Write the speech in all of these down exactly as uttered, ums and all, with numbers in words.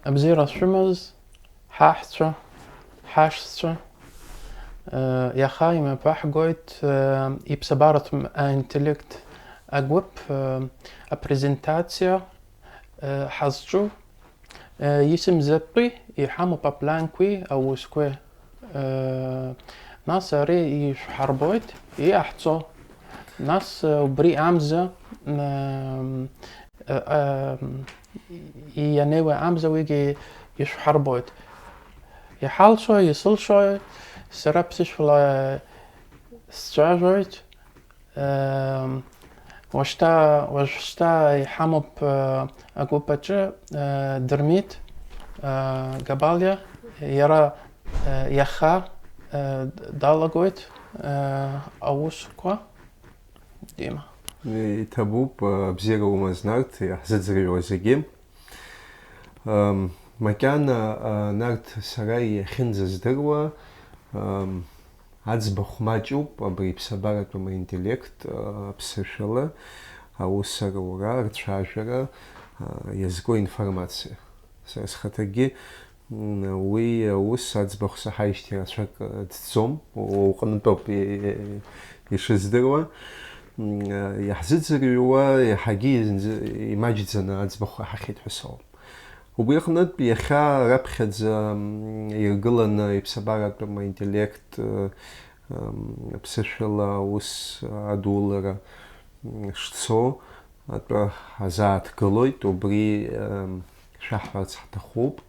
Абзиара шәымаз, ҳаҳцәа, ҳашьцәа, э, иаха имҩаԥаҳгоит, э, иԥсабаратә аинтеллект агәыԥ, э, апрезентациа, э, ҳазҿу, э, исымзатәи иҳамоуп апланқәеи аусқәеи. Э, нас ари ишәҳарбоит, иҟаҳҵо. Нас, э, убри амза, э, э, э, ианеиуа амза уигьы ишәҳарбоит. Иҳалшо, исылшо, сара ԥсышәала сцәажәоит. Э, уажәшьҭа, уажәшьҭа иҳамоуп, э, агәыԥ аҿы, э, Дырмит, э, Габалиа, иара, э, иаха, э, далагоит, э, аусқәа. Дима. Иҭабуп, э, абзиара умаз, Нарҭ, иаҳзыӡырҩуа зегьы. Ам, макьана, а, Нарҭ, сара иахьынӡаздыруа, ам, аӡбахә маҷуп абри иԥсабаратәым аинтеллект, а, аԥсышәала аус арура, рцәажәара, а, иазку информациа. Сара схаҭагьы, м, уи аус аӡбахә саҳаижьҭеи рацәак, а, ӡӡом, у-, уҟнытәоуп и-, и-, ишыздыруа. М, а, иаҳзыӡырҩуа, иаҳагьы инз-, имаҷӡаны аӡбахә ҳахьеит ҳәа соуп. Убри аҟнытә, иахьа раԥхьаӡа, м, иргыланы иԥсабаратәым аинтеллект, ы, м, аԥсышәала аус адулара, м, шцо атәы ҳазааҭгылоит. Убри, м, шәаҳҳәарц ҳҭахуп.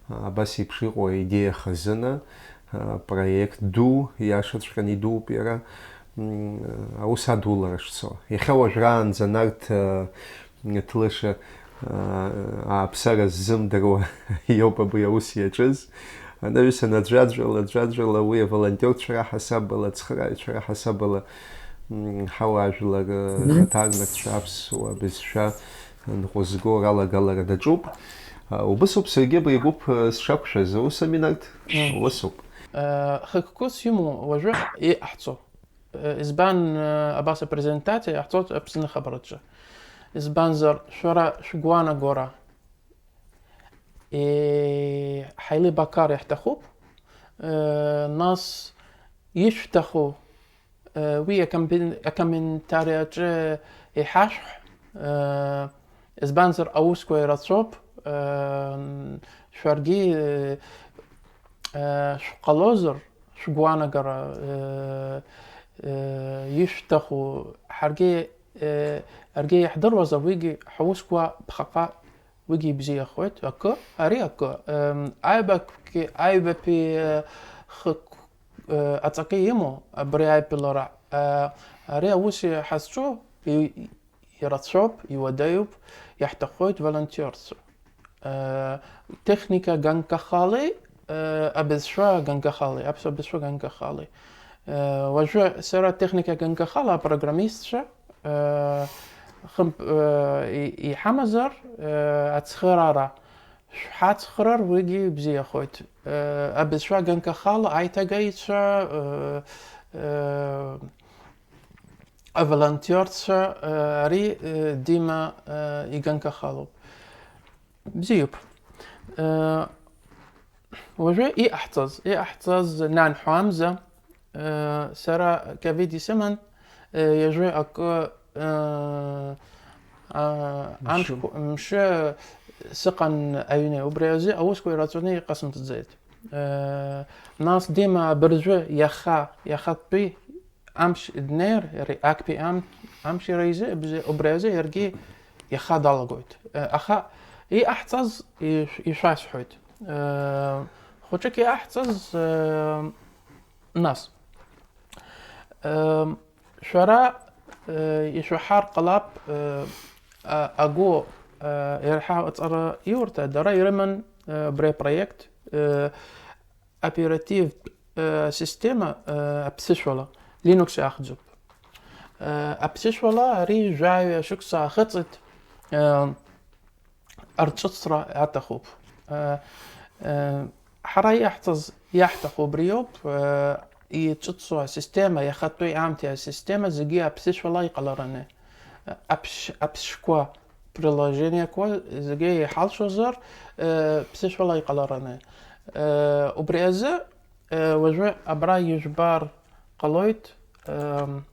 Абас еиԥш иҟоу аидеиа хазына, ы, проект ду, иашаҵәҟьаны идууп иара, м, аус адулара шцо. Иахьа уажәраанӡа Нарҭ, ы, Ҭлыша, аа, ааԥсара ззымдыруа иоуп абри аус иаҿыз. Анаҩсан аӡәаӡәала, аӡәаӡәала уи аволонтиорцәа раҳасабала, ацхырааҩцәа раҳасабала, м, ҳауаажәлар, э, хаҭарнакцәа аԥсуа бызшәа нҟәызго ралагалара даҿуп. А, убысоуп саргьы абри агәыԥ, э, сшақәшәаз. Усами, Нарҭ? Мм. Усоуп. Э, хықәкыс имоу уажәы иҟаҳҵо. Э, избан, э, абас апрезентациа иаҳҵоит Аԥсны ахабараҿы? Избанзар, шәара шәгәаанагара, э, ҳаилибакар иаҳҭахуп, э, нас ишәҭаху, э, уи акомпен-, акомментариаҿы иҳашәҳә, э, избанзар, аусқәа ирацәоуп, э, шәаргьы, э, э, шәҟалозар, шәгәаанагара, э, э, ишәҭаху, ҳаргьы, э, ҳаргьы иаҳдыруазар, уигьы ҳусқәа ԥхаҟа уигьы ибзиахоит. Акы, ари акы, э, аҩбатәи, аҩбатәи, э, хықә-, э, аҵакы имоу абри аиԥылара, э, ари аус ҳазҿу и-, ирацәоуп, иуадаҩуп, иаҳҭаххоит волонтиорцәа. Э, техника ганкахалеи, э, абызшәа ганкахалеи, аԥсуа бызшәа ганкахалеи. Э, уажәы сара техника ганкахала апрограммистцәа, э, хымԥ-, э, и-, иҳамазар, э, ацхыраара шәҳацхраар, уигьы бзиахоит. Э, абызшәа ганкахала аиҭагаҩцәа, э, э, аволонтиорцәа, э, ари, э, Дима, э, иганкахалоуп. Бзиоуп. Э, уажәы иҟаҳҵаз, иҟаҳҵаз нанҳәамза, э, сара ковид исыман, э, ҩажәи акы, э, а, Мшы. Амшқәа, мшы сыҟан аҩны. Убри азы аусқәа ираҵәаны иҟасымҵаӡеит. Э, нас Дима абыржәы иаха, иахатәи амш днеир, иара актәи ам-, амш иара изы, абз-, убри азы иаргьы иаха далагоит. Э, аха иҟаҳҵаз ишә-, ишәасҳәоит. Э, хәыҷык иҟаҳҵаз, э, нас. Э, шәара, э, ишәаҳар ҟалап, э, а-, агәы, э, иарҳа аҵара иурҭа, дара ирыман, э, абри апроект, э, оперативтә, э, система, э, аԥсышәала, Linux иахьӡуп. Э, аԥсышәала ари жәаҩа шықәса аахыҵит, э, арҿыцра аҭахуп. Э, э, ҳара иаҳҵаз, иаҳҭаху убриоуп, э, иҿыцу асистема, иахатәи аамҭеи асистема зегьы аԥсышәала иҟалараны. Аԥш-, аԥшқәа, приложениақәа зегьы иҳалшозар, э, ԥсышәала иҟалараны. Э, убри азы, э, уажәы абра ижәбар ҟалоит, эм,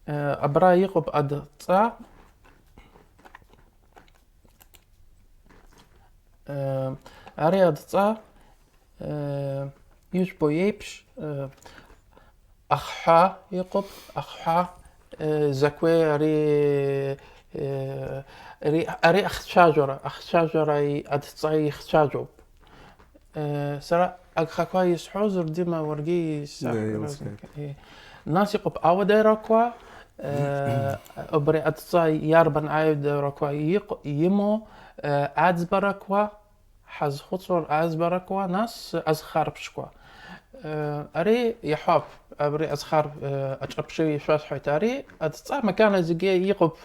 э, абра иҟоуп адҵа, э, ари адҵа, э, ижәбо еиԥш, э, ахҳәаа иҟоуп, ахҳәаа, э, закәи ари, э, ари, ари ахцәажәара, ахцәажәара и-, адҵа ихцәажәоуп. Э, сара агхақәа исҳәозар, Дима, уаргьы исаҳҳәарозар. Еилыскааит. Э, нас иҟоуп ауадарақәа, э, убри адҵа иарбан аҩадарақәа иҟ-, имоу, э, аӡбарақәа, ҳазхәыцуа аӡбарақәа, нас азхарԥшқәа. Э, ари иаҳауп, абри азхар-, э, аҿырԥшы ишәасҳәоит. Ари адҵа макьана зегьы иҟоуп,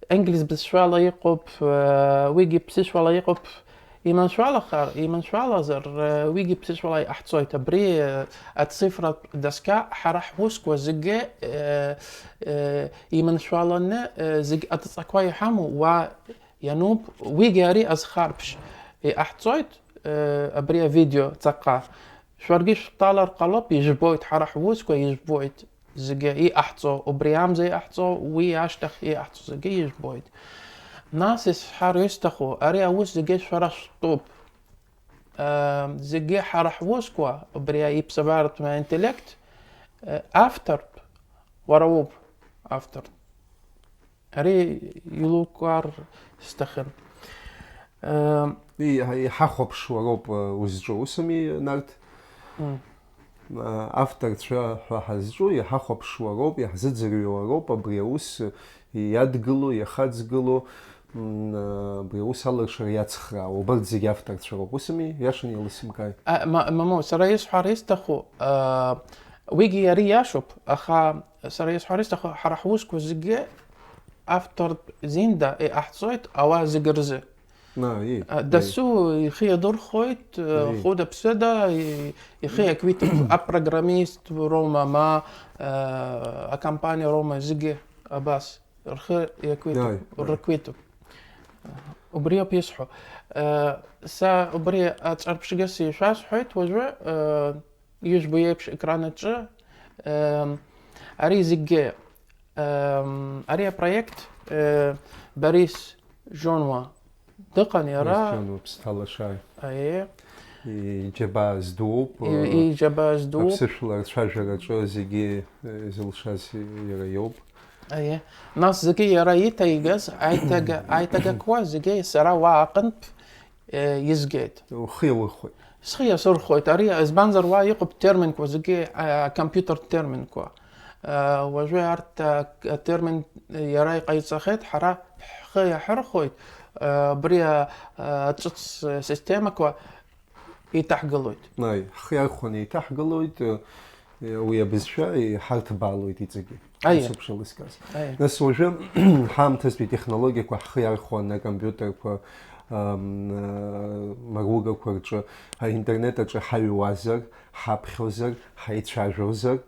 англис бызшәала иҟоуп, э, уигьы ԥсышәала иҟоуп. Иманшәалахар, иманшәалазар, э, уигьы ԥсышәала иҟаҳҵоит. Абри, э, ацифратә доска ҳара ҳусқәа зегьы, э, э, иманшәаланы, э, зегь адҵақәа иҳамоу уа иануп, уигьы ари азхарԥш иҟаҳҵоит, э, абри авидео ҵаҟа. Шәаргьы шәҭалар ҟалоуп, ижәбоит, ҳара ҳусқәа ижәбоит, зегьы иҟаҳҵо, убри амза иҟаҳҵо, уи ашьҭахь иҟаҳҵо зегьы ижәбоит. Нас исҳәар исҭаху, ари аус зегьы шәара шәтәуп. Э, зегьы ҳара ҳусқәа, убри иԥсабаратә интеллект, э, автортә, уара уоуп автор. Ари еилукаар сҭахын. Э, И-, иҳахәаԥшуа роуп, э, узҿу, усами, Нарҭ? М. Э, авторцәа ҳәа ҳазҿу иҳахәаԥшуа роуп, иаҳзыӡырҩуа роуп абри аус, э, иадгыло, иахаҵгыло, м, э, абри аус алыршара иацхраауа. Убарҭ зегьы авторцәа роуп, усами? Иашаны еилысымкааит. А, ма-, мамоу, сара исҳәар исҭаху, э, уигьы ари иашоуп, аха сара исҳәар исҭаху, ҳара ҳусқәа зегьы автортә зинда иҟаҳҵоит ауаа зегьы рзы. На, и, А, и. Дасу ихы иадырхәоит, э, Ари. Хәыда-ԥсыда, и-, ихы иақәиҭуп апрограммист роума, ма, э, акомпаниа роума, зегьы абас рхы иақәиҭуп, Аи, аи. Рықәиҭуп. Убри ауп исҳәо. Э, са убри аҿарԥшгьы сишәасҳәоит уажәы, э, ижәбо еиԥш екран аҿы, э, ари зегьы, э, ари апроект, э, Борис Жонуа дыҟан иара. Исцәан уԥсҭа лашаҩ. Аиеи. Иџьабаа здууп, И-, э, иџьабаа здууп. Аԥсышәла рцәажәараҿы зегьы, э, изылшаз иара иоуп. Аиеи. Нас зегьы иара иҭаигаз аиҭага-, аиҭагақәа зегьы сара уа аҟынтә, э, изгеит. Ухы иаурхәоит. Схы иасырхәоит. Ари, избанзар, уа иҟоуп терминқәа зегьы, а, компиутертә терминқәа. Э, уажәы арҭ, а, к-, атермин иара иҟаиҵахеит, ҳара ҳхы иаҳырхәоит, э, абри, а, а, аҿыц, э, системақәа еиҭаҳгылоит. Аи, ҳхы иархәаны еиҭаҳгылоит, э, уи абызшәа иҳарҭбаалоит иҵегьы. Аиеи. Ус ауп ишылыскааз. Аиеи. Нас уажәы ҳаамҭазтәи технологиақәа ҳхы иархәаны, акомпиутерқәа, ам, э, маругақәа рҿы, аинтернет аҿы ҳаҩуазар, ҳаԥхьозар, ҳаицәажәозар,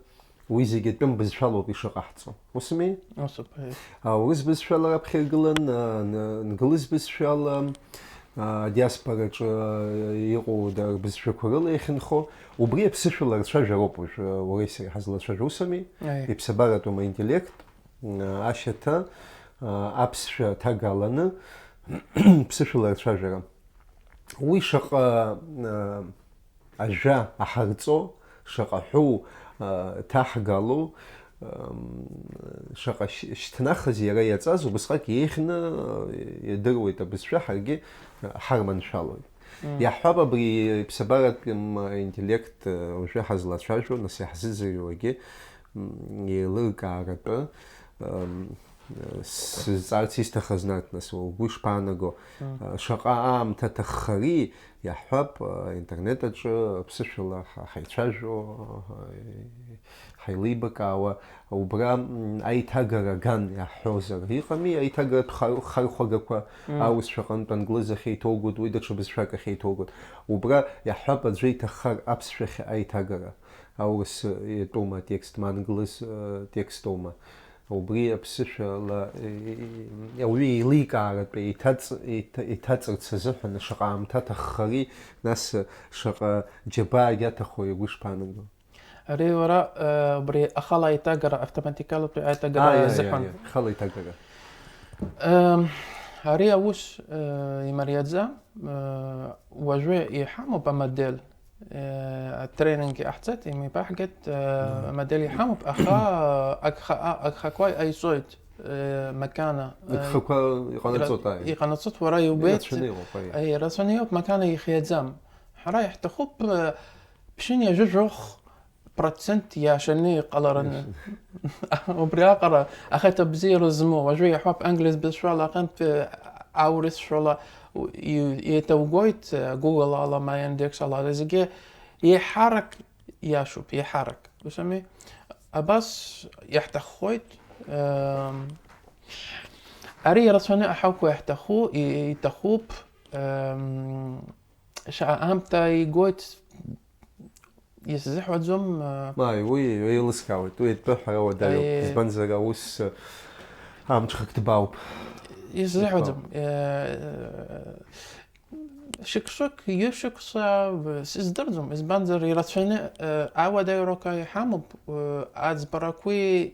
уи зегьы атәым бызшәалоуп ишыҟаҳҵо. Усми? Усоуп, аиеи. Аурыс бызшәала раԥхьа иргылан, а, н-, нглыз бызшәала, а, адиаспораҿы, а, иҟоу да-, рбызшәақәа рыла иахьынхо, убри аԥсышәала рцәажәароуп уажәы уареи сареи ҳазлацәажәо, усами? Аиеи. Иԥсабаратәым аинтеллект, а, ашьаҭа, а, аԥсшәа ҭагаланы, ԥсышәала рцәажәара. Уи шаҟа, а, ажәа аҳарҵо, шаҟа ҳәоу, а, ҭаҳгало, ам, шаҟа шь-, шьҭнахыз иара иаҵаз, убысҟак еиӷьны, а, идыруеит абызшәа, ҳаргьы, а, ҳарманшәалоит. Мм. Иаҳҳәап, абри иԥсабаратәым интеллект, а, уажәы ҳазлацәажәо, нас иаҳзыӡырҩуагьы, м, еилыркааратәы, ам, Сызҵаарц исҭахыз, Нарҭ, нас, угәы ишԥаанаго? Мм. Шаҟа аамҭа ҭаххари, иаҳҳәап, интернет аҿы ԥсышәала ҳа-, ҳаицәажәо, ҳаилибакаауа, убра, м, аиҭагара ган иаҳҳәозар, иҟами аиҭагаратә хар-, хархәагақәа, Мм. Аурысшәа аҟынтә англыз ахьеиҭоугоит, уи даҽа бызшәак ахьеиҭоугоит. Убра иаҳҳәап, аӡәы иҭаххар аԥсшәахь аиҭагара. Аурыс иатәума атекст, ма англыз, э, текст аума. Убри аԥсышәала, е, е, ауаҩы еиликааратәы еиҭаҵ-, еиҭа-, еиҭаҵырц азыҳәан шаҟа аамҭа аҭаххари, нас шаҟа џьабаагьы аҭаху игәы шԥаанаго? Ари уара, э, убри ахала аиҭагара, автоматикалатәи аиҭагара Ааи, ааи, азыҳәан. Ааи, ааи, ахала аиҭагара. Эм, ари аус, э, имариаӡам, э, уажәы иҳамоуп амодель, э, атренинг иҟаҳҵеит, имибаҳгеит, э, амодель иҳамоуп, аха агха-, а-, агхақәа ҟаиҵоит, э, макьана, э, Агхақәа иҟанаҵоит, ира-, ааи. Иҟанаҵоит, уара иубеит. Ирацәаны иҟоуп, ааи. Э, ирацәаны иҟоуп, макьана ихиаӡам. Ҳара иаҳҭахуп, э, ԥшьынҩажәи жәохә процент иашаны иҟалараны. Иашаны. Убри аҟара ахаҭа бзиара змоу, уажәы иаҳҳәап, англиз бызшәала аҟынтә, э, аурысшәала у-, и-, еиҭаугоит, э, Google ала, ма Яндекс ала, зегьы еиҳарак иашоуп, еиҳарак. Ус ами? Абас иаҳҭаххоит, эм, ари ирацәаны аҳауқәа иаҳҭаху, и-, иҭахуп, эм, шаҟа аамҭа игоит, исзыҳәаӡом, э, Ааи, уи еилыскаауеит, уи атәы ҳәара уадаҩуп, Аи. Избанзар, аус, э, амҽхак ҭбаауп. Исзыҳәаӡом, Итәоуп. Э, шықәсык, ҩышықәса, э, сыздырӡом, избанзар, ирацәаны, э, ауадаҩрақәа иҳамоуп, э, аӡбарақәеи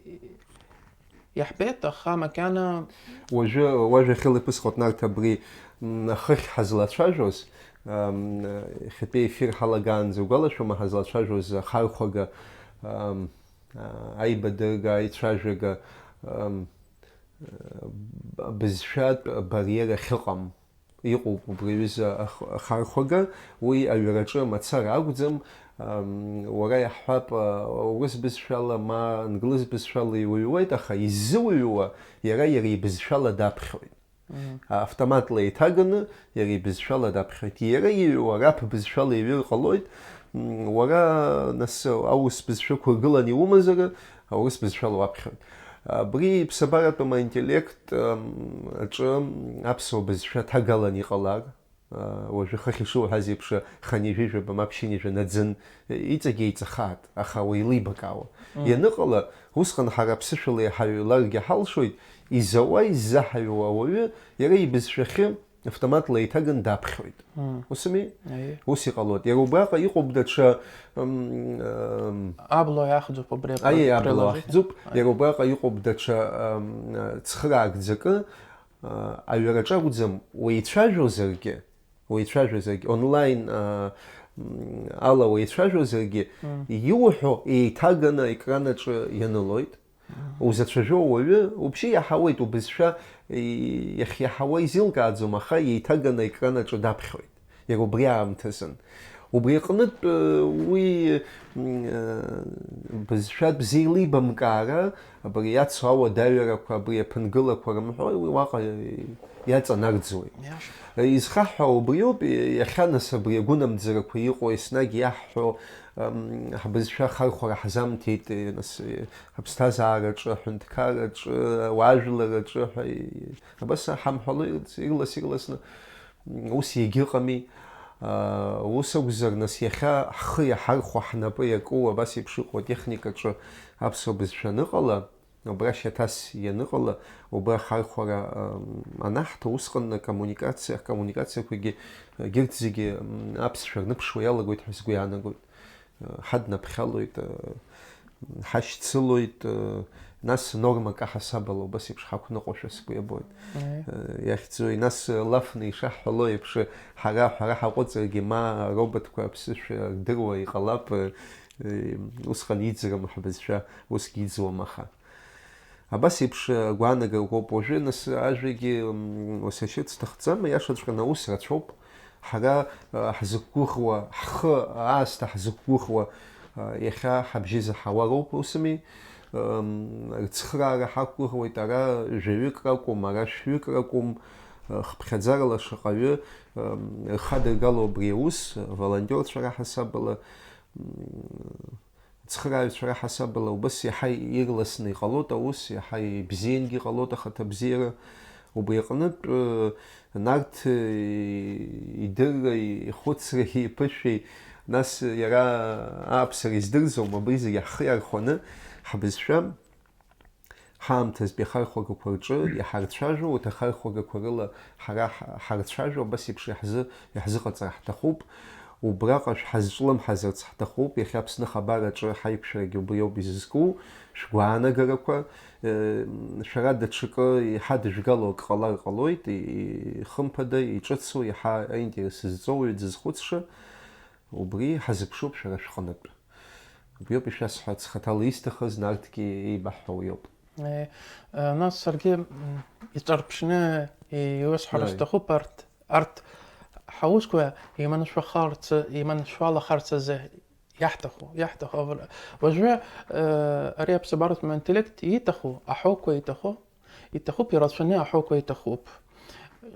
Иаҳбеит, аха макьана Уажәы, уажәы ахьыла иԥысҟоит, Нарҭ, абри, м, ахыхь ҳазлацәажәоз, ам, иахьатәи ефир ҳалагаанӡа угәалашәома, ҳазлацәажәоз ахархәага, ам, а, аибадырга, аицәажәага, ам, а, бызшәатә бариер ахьыҟам. Иҟоуп убри аҩыза ах-, ахархәага, уи аҩраҿы мацара акәӡам, ам, уара иаҳҳәап, а, урыс бызшәала, ма англыз бызшәала иуҩуеит, аха иззыуҩуа иара, иара ибызшәала даԥхьоит. Мгм. Автоматла еиҭаганы иара ибызшәала даԥхьоит. Иара иҩуа раԥ бызшәала иҩыр ҟалоит, м, уара нас аус бызшәақәа ргыланы иумазар, аурыс бызшәала уаԥхьоит. Абри иԥсабаратәым аинтеллект, ам, аҿы аԥсуа бызшәа ҭагалан иҟалар, а, уажәы хыхь ишуҳәаз еиԥш, хынҩажәи жәаба ма ԥшьынҩажәа наӡын, иҵегь еиҵахааит, аха уеилибакаауа. Мм. Ианыҟала, усҟан ҳара аԥсышәала иҳаҩларгьы ҳалшоит, изауа, иззаҳаҩуа ауаҩы иара ибызшәахьы автоматла еиҭаган даԥхьоит. Мм. Ус ами? Аиеи. Ус иҟалоит. Иара убраҟа иҟоуп даҽа, м, м, Абло иахьӡуп убри Аиеи, абло приложение. Ахьӡуп. Аиеи. Иара убраҟа иҟоуп даҽа, м, цхыраагӡакы, а, аҩраҿы акәӡам, уеицәажәозаргьы, уеицәажәозаргьы, онлайн, а, м, ала уеицәажәозаргьы, Мм. Иуҳәо еиҭаганы аекран аҿы ианылоит. Узацәажәо ауаҩы убжьы иаҳауеит, убызшәа и-, иахьиаҳауа изеилкааӡом, аха еиҭаганы аекран аҿы даԥхьоит. Иара убри аамҭазын. Убри аҟнытә, э, уи, м, э, бызшәатә бзеилибамкаара, абри иацу ауадаҩрақәа, абри аԥынгылақәа рымҳәои, уи уаҟа иаҵанарӡуеит. Иаша. Изхаҳҳәо убриоуп, иахьа нас абри агәынамӡарақәа иҟоу еснагь иаҳҳәо, м, ҳбызшәа ахархәара ҳзамҭеит, нас, Аԥсҭазаараҿы, аҳәынҭқарраҿы, ауаажәларраҿы ҳәа, абас ҳамҳәало ирлас-, ирлас-ирласны, м, ус иагьыҟами. Аа, ус акәзар, нас, иахьа ҳхы иаҳархәо, ҳнапы иаку, абас еиԥш иҟоу атехникаҿы аԥсуа бызшәа аныҟала, убра шьаҭас ианыҟала, убра ахархәара, ам, анаҳҭо, усҟан акоммуникациа, ҳкоммуникациақәагьы, егьырҭ зегьы, м, аԥсшәа рныԥшуа иалагоит ҳәа сгәы иаанагоит. Ҳаднаԥхьалоит, ҳашьцылоит, нас нормак аҳасабала убас еиԥш ҳақәныҟәошәа сгәы иабоит. Аиеи. Иахьӡуи, нас Лафны ишаҳҳәало еиԥш, ҳара, ҳара ҳаҟәыҵыргьы ма ароботқәа аԥсышәа рдыруа иҟалап, усҟан иӡрым ҳбызшәа, усгьы иӡуам аха. Абас еиԥш агәаанагарақәоуп уажәы, нас, ажәагьы, м, сашьырц сҭахӡам, иашаҵәҟьаны аус рацәоуп. Ҳара, а, ҳзықәгәыӷуа, ҳхы аасҭа ҳзықәгәыӷуа, а, иахьа ҳабжьы заҳауа роуп, усыми? М, рцхраара ҳақәгәыӷуеит, ара жәаҩык ракәым, ара шәҩык ракәым, а, хыԥхьаӡарала шаҟаҩы, м, рхадыргало абри аус, волонтерцәа раҳасабала, м, Ацхырааҩцәа раҳасабала убас иаҳа ирласны иҟалоит аус, иаҳа ибзиангьы иҟалоит ахаҭабзиара. Убри аҟнытә, э, Нарҭ, э, идырра, ихәыцра, иԥышәеи, нас иара ааԥсара издырӡом, абри зегьы ҳхы иархәаны ҳбызшәа ҳаамҭазтәи ахархәагақәа рҿы иҳарцәажәо, урҭ ахархәагақәа рыла ҳара ҳ-, ҳарцәажәо, абас еиԥш иаҳзы-, иаҳзыҟаҵар ҳҭахуп. Убраҟа шәҳазҿлымҳазарц ҳҭахуп, иахьа Аԥсны ахабар аҿы ҳаиқәшәарагьы убриоуп изызку, шәгәаанагарақәа, э, шәара даҽакы иҳадыжәгало ак ҟалар ҟалоит, и-, и-, хымԥада, иҿыцу, иаҳа аинтерес зҵоу уаҩы дзызхәыцша, убри ҳазыԥшуп шәара шәҟынтә. Убриоуп ишәасҳәарц хаҭала исҭахыз, Нарҭгьы еибаҳҳәо уиоуп. Е, э, нас саргьы, м, иҵарԥшны иуасҳәар Аи. Сҭахуп арҭ, арҭ ҳаусқәа иманшәахарц, иманшәалахарц азы иаҳҭаху, иаҳҭаху. Абра-, уажәы, э, ари аԥсабаратә интеллект ииҭаху, аҳәоуқәа иҭаху, иҭахуп, ирацәаны аҳәоуқәа иҭахуп.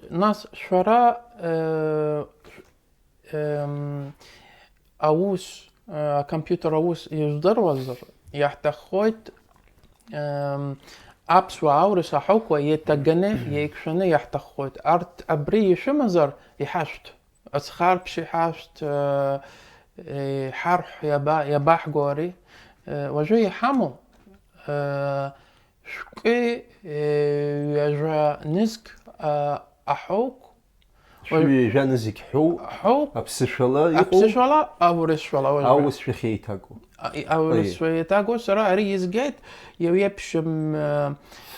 Нас шәара, э, Эм, аус, э, акомпиутер аус ижәдыруазар, иаҳҭаххоит, эм, аԥсуа аурыс аҳәоуқәа еиҭаганы, еиқәшәаны иаҳҭаххоит. Арҭ абри ишәымазар, иҳашәҭ. Аӡхарԥшь иҳашәҭ, э, э, иҳарҳә, иаба-, иабаҳго ари? Э, уажәы иҳамоу, э, шәҟәи, э, ҩажәа нызқь, а, аҳәоуқәа, Шәҩажәа нызқь ҳәоу, ҳәоу, аԥсышәала иҟоу, аԥсышәала, аурысшәала уажәы. Аурысшәахь еиҭагоу. А, и-, аурысшәа еиҭагоу, сара ари изгеит, иаҩеиԥшым, э,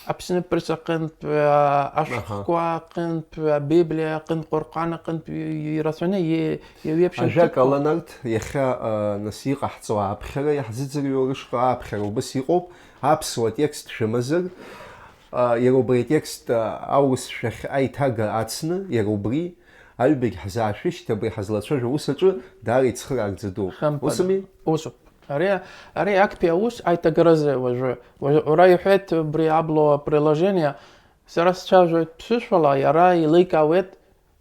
Аԥсны аԥырс аҟынтә, э, ашәҟәқәа Аҳа. Аҟынтә, Абиблиа аҟынтә, Ҟәырҟан аҟынтә, и-, и-, ирацәаны, и-, иаҩеиԥшым Ажәак ҭыԥқәа. Ала, Нарҭ, иахьа, э, нас иҟаҳҵо ааԥхьара иаҳзыӡырҩуа рышҟа ааԥхьара убас иҟоуп, аԥсуа текст шәымазар, А, иара убри атекст, а, аурысшәахь аиҭага ацны, иара убри, аҩбагь ҳзаашәышьҭ, абри ҳазлацәажәо аус аҿы даара ицхыраарӡа дууп. Хымԥада. Усыми? Усоуп. Ари, ари актәи аус аиҭагаразы уажәы, уажәы, уара иҳәеит убри аблоу априложение, сара сцәажәоит ԥсышәала, иара еиликаауеит,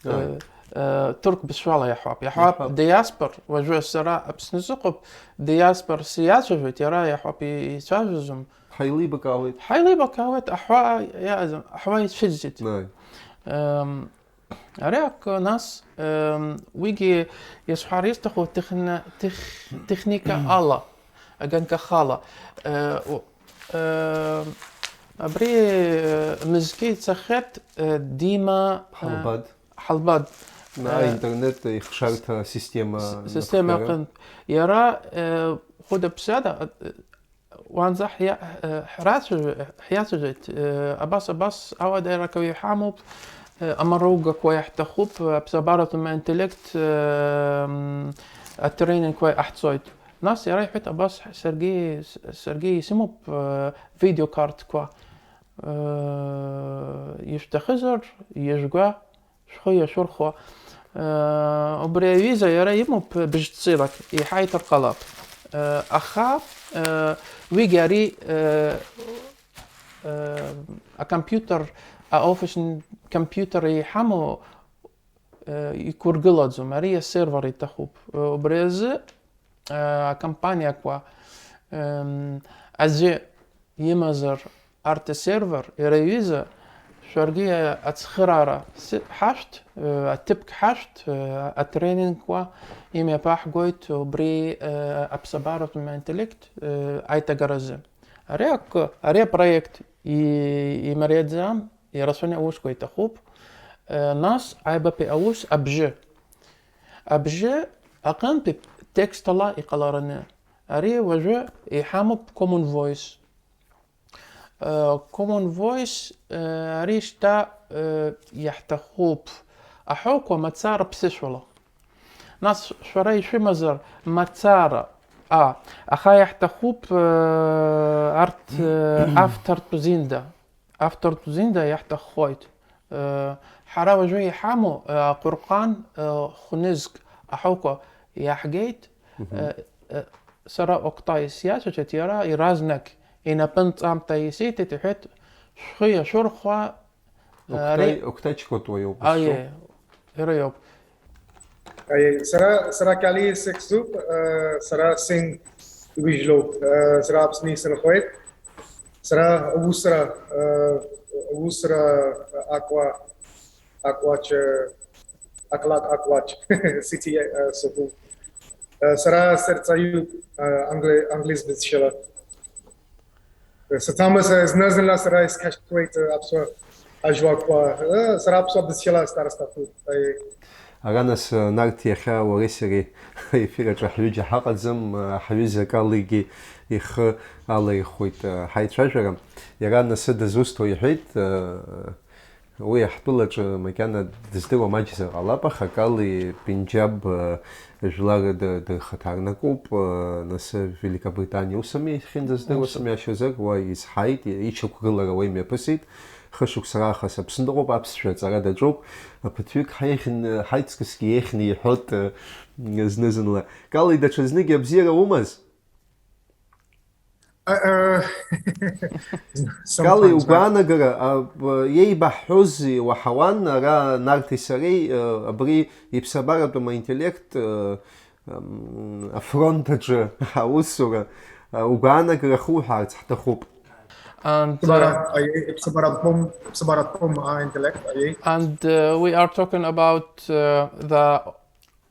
Ааи. Э, э, ҭырқә бызшәала иаҳҳәап. Иаҳҳәап, Иаҳҳәап. Диаспор, уажәы сара Аԥсны сыҟоуп, диаспор сиацәажәоит, иара иаҳҳәап, и-, ицәажәаӡом. Ҳаилибакаауеит. Ҳаилибакаауеит, аҳәаа иаазым, аҳәаа ицәыӡӡеит. Ааи. Эм, ари акы, нас, эм, уигьы иазҳәар исҭаху техни-, тех-, техника ала, аганкахала. Э, у-, э, абри, э, мызкы ицахьеит, э, Дима, э, Ҳалбад. Ҳалбад. Наҟ Э, интернет ихшарҭа система с-, система напхгара. Аҟынтә. Иара, э, хәыда-ԥсада, э, уанӡа ҳиа-, э, ҳрацәажәа-, ҳиацәажәеит, э, абас, абас ауадаҩрақәа иҳамоуп, э, амароугақәа иаҳҭахуп, аԥсабаратәым интеллект, э, м, атренингқәа иҟаҳҵоит. Нас иара иҳәеит, абас саргьы, с-, саргьы исымоуп, э, видеокартқәа. Э, ишәҭахызар, ижәга, шәхы иашәырхәа. Э, убри аҩыза иара имоуп бжьҵирак, иҳаиҭар ҟалап. Э, аха, э, уигьы ари, э, э, акомпиутер, аофисн компиутер иҳамоу, э, иқәыргылаӡом, ари асервер иҭахуп. Э, убри азы, э, акомпаниақәа, эм, аӡәы имазар арҭ асервер, иара иҩыза, шәаргьы ацхыраара сы-, ҳашәҭ, э, аҭыԥк ҳашәҭ, э, атренингқәа имҩаԥаҳгоит убри, э, аԥсабаратә интеллект, э, аиҭагаразы. Ари акы, ари апроект и-, имариаӡам, ирацәаны аусқәа иҭахуп. Э, нас аҩбатәи аус абжьы. Абжьы аҟынтәи текстала иҟалараны. Ари уажәы иҳамоуп Common Voice. Э, Common Voice, э, ари шьҭа, э, иаҳҭахуп аҳәоуқәа мацара ԥсышәала. Нас шәара ишәымазар мацара, а, аха иаҳҭахуп, э, арҭ, э, автортә зинда. Автортә зинда иаҳҭаххоит. Э, ҳара уажәы иҳамоу, э, Аҟәырҟан, э, хәнызк аҳәоуқәа иаҳгеит. Мгм. Э, э, сара Октай сиацәажәеит, иара иаразнак инапынҵамҭа исиҭеит, иҳәеит, шәхы иашәырхәа, э, Октай, ари Октай Чкотуа иоуп, Аиеи, изҿу? Иара иоуп. Аиеи, сара, сара Кали Сексуп, э, сара Син Вижлоуп, э, сара Аԥсны исырхоит. Сара аусра, э, аусра акәа, акәач, э, аклак акәач, сити, э, суху. Э, сара сырҵаҩуп, э, англи-, англис бызшәала. Саҭамыз, зны-зынла сара исқьашәуеит аԥсуа ажәларқәа. Сара аԥсуа бызшәала сҭар сҭахуп. Ара нас, Нарҭ, иахьа уареи сареи аефир аҿы ҳҩыџьа ҳаҟаӡам, ҳҩыза Калигьы ихы алаирхәеит ҳаицәажәара. Иара анасы дызусҭоу иҳәеит. Уи ҳтәылаҿы макьана дыздыруа маҷзар ҟалап, аха Кали Пенџьаб, э, жәлар ды-, дырхаҭарнакуп, э, нас Великобританиа усами, иахьынӡаздыруа, сымҩашьозар, уа изҳаит, ичақәгылара уа имҩаԥысит. Хышықәса раахыс Аԥсны дыҟоуп, аԥсшәа аҵара даҿуп. Аԥыҭҩык ҳаиӷьны, ҳаиҵкысгьы еиӷьны иҳәоит, э, зны-зынла. Кали, даҽазныкгьы абзиара умаз? Кали, угәаанагара, а, б-, иеибаҳҳәози уаҳауан, ара Нарҭи сареи, а, абри иԥсабаратәым аинтеллект, а, ам, афронт аҿы аусура, а, угәаанагара хуҳәаарц ҳҭахуп. And uh, Ԥсабаратәым, ԥсабаратәым аинтеллект, аиеи. And uh, we are talking about uh, the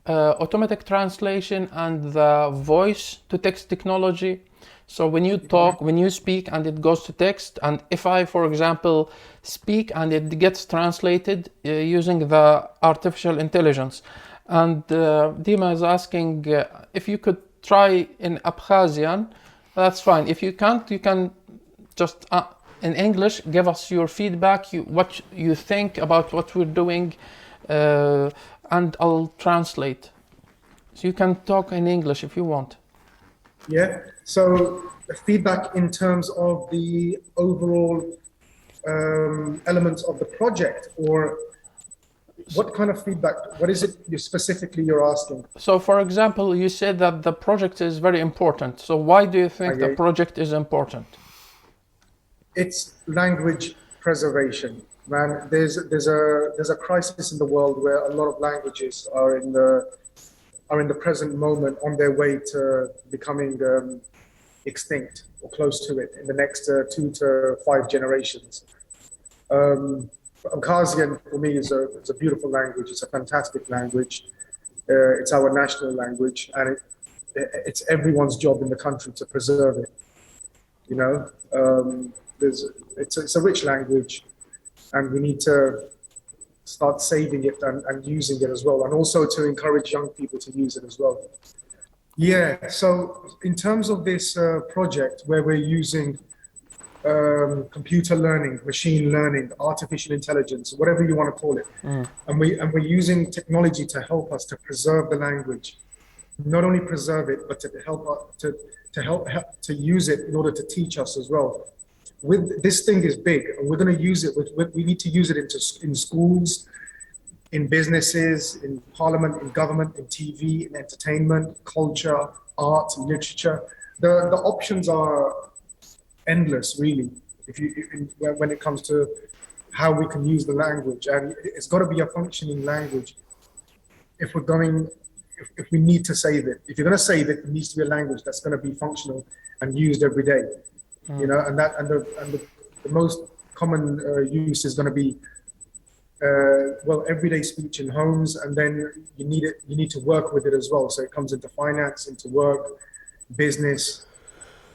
uh, automatic translation and the voice to text technology. So when you talk, when you speak, and it goes to text, and if I, for example, speak and it gets translated uh, using the artificial intelligence. And uh, Dima is asking uh, if you could try in Abkhazian. That's fine. If you can't, you can just uh, in English give us your feedback, you, what you think about what we're doing, uh, and I'll translate. So you can talk in English if you want. Yeah. So the feedback in terms of the overall um, elements of the project, or what kind of feedback? What is it you specifically you're asking? So, for example, you said that the project is very important. So, why do you think the Okay. project is important? It's language preservation, man. There's there's a there's a crisis in the world where a lot of languages are in the are in the present moment on their way to becoming um, extinct or close to it in the next uh, two to five generations. Um, Abkhazian for me is a, is a beautiful language. It's a fantastic language. Uh, it's our national language, and it, it's everyone's job in the country to preserve it. You know, um, there's, it's, it's a rich language, and we need to start saving it and, and using it as well, and also to encourage young people to use it as well. Yeah, so in terms of this uh, project where we're using um, computer learning, machine learning, artificial intelligence, whatever you want to call it, and we and we're using technology to help us to preserve the language, not only preserve it, but to help us to to help, help to use it in order to teach us as well. With this thing is big, and we're going to use it. With, with, we need to use it into s- in schools, in businesses, in parliament, in government, in T V, in entertainment, culture, art, and literature. The the options are endless, really. If you if, in, when when it comes to how we can use the language, and it's got to be a functioning language. If we're going, if, if we need to save it, if you're going to save it, it needs to be a language that's going to be functional and used every day. You know, and that and the and the, the most common uh, use is going to be uh, well, everyday speech in homes, and then you need it. You need to work with it as well. So it comes into finance, into work, business.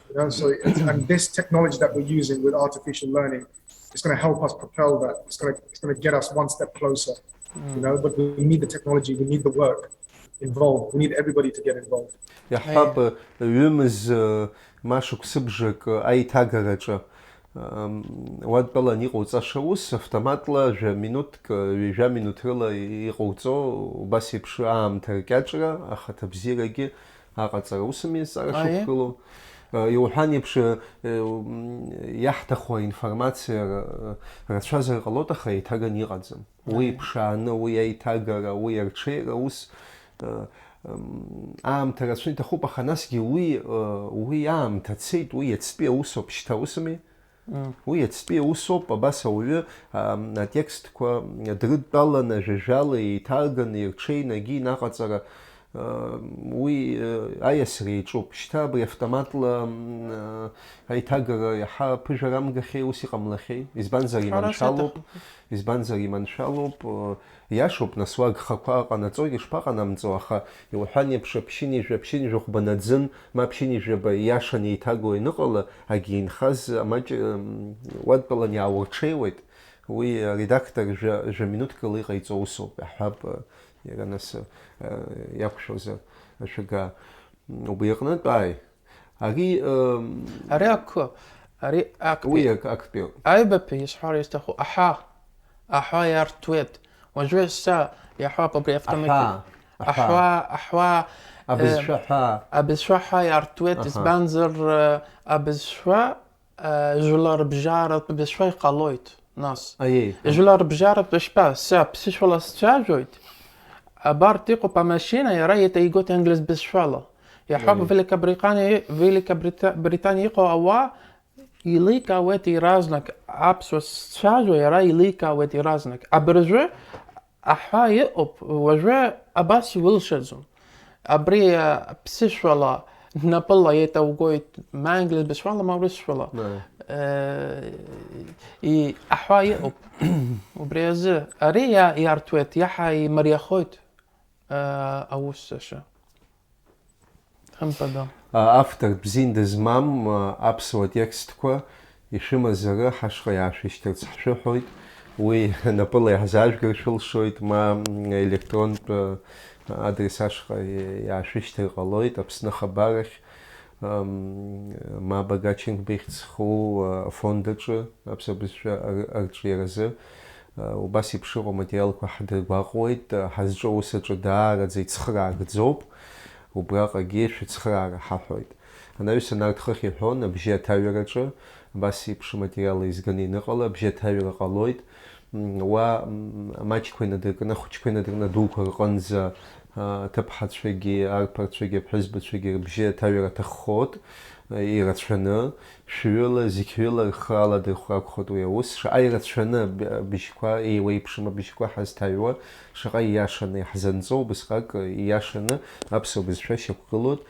You know, so it's, and this technology that we're using with artificial learning, it's going to help us propel that. It's going to it's going to get us one step closer. You know, but we need the technology. We need the work involved. We need everybody to get involved. Иаҳҳәап, ҩымыз, э, ма шықәсыбжак, э, аиҭагараҿы, ам, уадтәалан иҟауҵаша ус, автоматла жәа минуҭк, э, ҩажәа минуҭ рыла иҟауҵо, убас еиԥш аамҭа ркьаҿра, ахаҭа бзиарагьы аҟаҵара усым иазҵаара Аиеи. Шықәгылоу. Э, иуҳәан еиԥш, э, м, иаҳҭаху аинформациа р-, рацәазар ҟалоит, аха еиҭаганы иҟаӡам. Уи Аиеи. Ԥшааны, уи аиҭагара, уи арҽеира ус, э, м, аамҭа рацәа иҭахуп, аха насгьы уи, э, уи аамҭа цеит, уи иацтәи аусоуп, шьҭа усыми? Мм. Уи иацтәи аусоуп, абас ауаҩы, ам, атекстқәа дрыдтәаланы, ажәажәала еиҭарганы, ирҽеины, агьи наҟаҵара, Уи аиасра иаҿуп. Шьҭа абри автоматла аиҭагара иаҳа ԥыжәара амгахьеи, ус иҟамлахьеи? Избанзар, иманшәалоуп, избанзар, иманшәалоуп. Иашоуп, нас, уа агхақәа ҟанаҵогьы шԥаҟанамҵо, аха иуҳәан еиԥш, ԥшьынҩажәа, ԥшьынҩажәа хәба наӡын, ма ԥшьынҩажәаба иашан еиҭаго ианыҟала, агьи инхаз амаҷ уадтәалан иааурҽеиуеит. Уи аредактор жәа-, жәа-минуҭкала иҟаиҵо усоуп, иаҳҳәап, иара нас, иақәшәозар, ашәага. Убри аҟнытә, ааи. Ари, м, Ари ақы, ари актәи. Уи ак-, актәи. Аҩбатәи исҳәар исҭаху, аҳәа, аҳәа иарҭәуеит. Уажәы са иаҳәап абри автоматик. Аҳәа, аҳәа. Аҳәа, аҳәа, Абызшәа э, ҳәа. Абызшәа ҳәа иарҭәуеит, Аҳа. Избанзар, э, абызшәа, э, жәларбжьаратә бызшәа иҟалоит, нас. Аиеи. Жәларбжьаратә бызшәа, са ԥсышәала сцәажәоит, абарҭ иҟоуп амашьына, иара иҭаигоит англис бызшәала. Иаҳҳәап, Аиеи. Великобританиа, Великобрита-, Британиа иҟоу ауаа, Еиликаауеит иаразнак аԥсуа сцәажәо, иара еиликаауеит иаразнак. Абыржәы аҳәа иҟоуп, уажәы абас иулшаӡом. Абри, а, ԥсышәала, напыла иеиҭаугоит, ма англис бызшәала, ма урысшәала. Ааи. Э, и-, аҳәа иҟоуп. Убри азы ари иа-, иарҭәуеит, иаҳа имариахоит, э, аус аша. Хымԥада. А, автор бзиан дызмам, а, аԥсуа текстқәа ишәымазара ҳашҟа иаашәышьҭырц ҳшәыҳәоит. Уи напыла иаҳзаажәгар шәылшоит, ма, м, електронтә, а, адрес ашҟа и-, иаашәышьҭыр ҟалоит, Аԥсны ахабар ахь, ам, ма Багачинг Бихьӡ зху, а, афонд аҿы, аԥсуа бызшәа ар-, арҿиаразы. Убас еиԥш иҟоу аматериалқәа ҳдыргәаҟуеит, ҳазҿу аус аҿы даараӡа ицхрааргӡоуп, убраҟагьы шәыцхраара ҳаҳәоит. Анаҩсан арҭ хыхь иҳәон абжьы аҭаҩараҿы, абас еиԥш аматериал еизганы ианыҟала, абжьы аҭаҩара ҟалоит. М, уа, м, амаҷқәа инадыркны, ахәыҷқәа инадыркны, адуқәа рҟынӡа, а, аҭыԥҳацәагьы, арԥарцәагьы, аԥҳәызбацәагьы рыбжьы аҭаҩара аҭаххоит, а, ирацәаны. Шәҩыла, зқьҩыла рхы аладырхәра акәхоит уи аус. Шаҟа ирацәаны аб-, абжьқәа, еиуеиԥшым абжьқәа ҳазҭаҩуа, шаҟа ииашаны иаҳзанҵо, убысҟак ииашаны аԥсуа бызшәа шьақәгылоуп,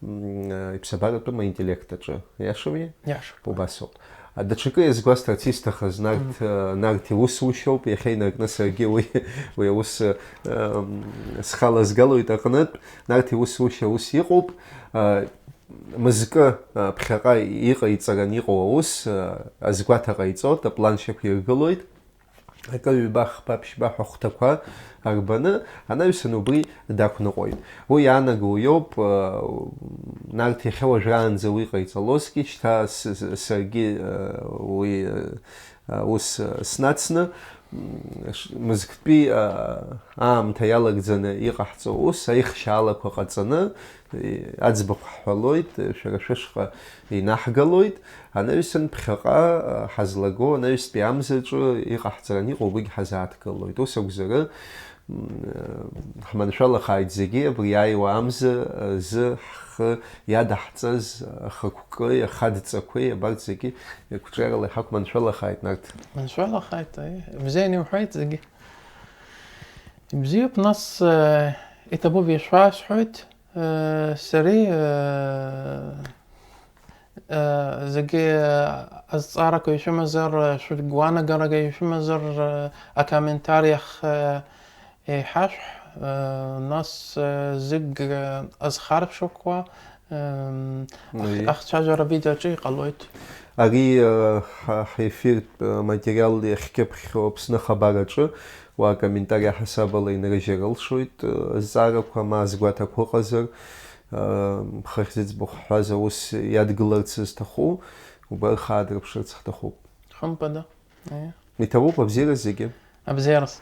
м, иԥсабаратәым аинтеллект аҿы. Иашами? Иашоуп. Убасоуп. А, даҽакы иазгәасҭарц исҭахыз, Нарҭ, Мгм. а, Нарҭ иусушьоуп, иахьа инаркны саргьы уи, уи аус, а, м, схалазгалоит аҟнытә. Нарҭ иусушьа ус иҟоуп. А, Мызкы, а, ԥхьаҟа иҟаиҵаран иҟоу аус, а, азгәаҭа ҟаиҵоит, аплан шьақәиргылоит, акы ҩба, хԥа, ԥшьба ҳәа хәҭақәа арбаны, анаҩсан убри дақәныҟәоит. Уи иаанаго уиоуп, а, Нарҭ иахьа уажәраанӡа уи ҟаиҵалозгьы, шьҭа с-, с-, саргьы, а, уи, а, ус, а, снацны, м, ш-, мызктәи, а, аамҭа иалагӡаны иҟаҳҵо ус, аихшьаалақәа ҟаҵаны, и-, аӡбахә ҳҳәалоит, шәара шәышҟа инаҳгалоит, анаҩсан ԥхьаҟа, а, ҳазлаго анаҩстәи амзаҿы иҟаҳҵаран иҟоу убригь ҳазааҭгылоит. Ус акәзары, м, ҳманшәалахааит зегьы, абри иааиуа амза азы ҳхы иадаҳҵаз ахықәкы, ахадҵақәеи, абарҭ зегьы еиқәҿиарала иҳақәманшәалахааит, Нарҭ. Маншәалахааит, аиеи. Бзианы иуҳәеит зегьы. Ибзиоуп, нас, э, иҭабуп ишәасҳәоит, э, сареи, э, э, зегьы азҵаарақәа ишәымазар, э, шәгәаанагарақәа ишәымазар, э, акомментариах, э, еиҳашәҳ, э, нас, э, зегь, э, азхаршәақәа, э, ах-, Уи. Ахцәажәара видео аҿы иҟалоит. Ари, э, ҳа-, ҳефиртә, э, материал иахькьыԥхьхьоу Аԥсны ахабар аҿы, уа акомментари аҳасабала инарыжьыр рылшоит, э, азҵаарақәа ма азгәаҭақәа ыҟазар, э, хыхь зыӡбахә ҳҳәаз аус иадгыларц зҭаху, убра рхы аадырԥшырц ҳҭахуп. Хымԥада. Аиеи. Иҭабуп абзиара зегьы. Абзиараз.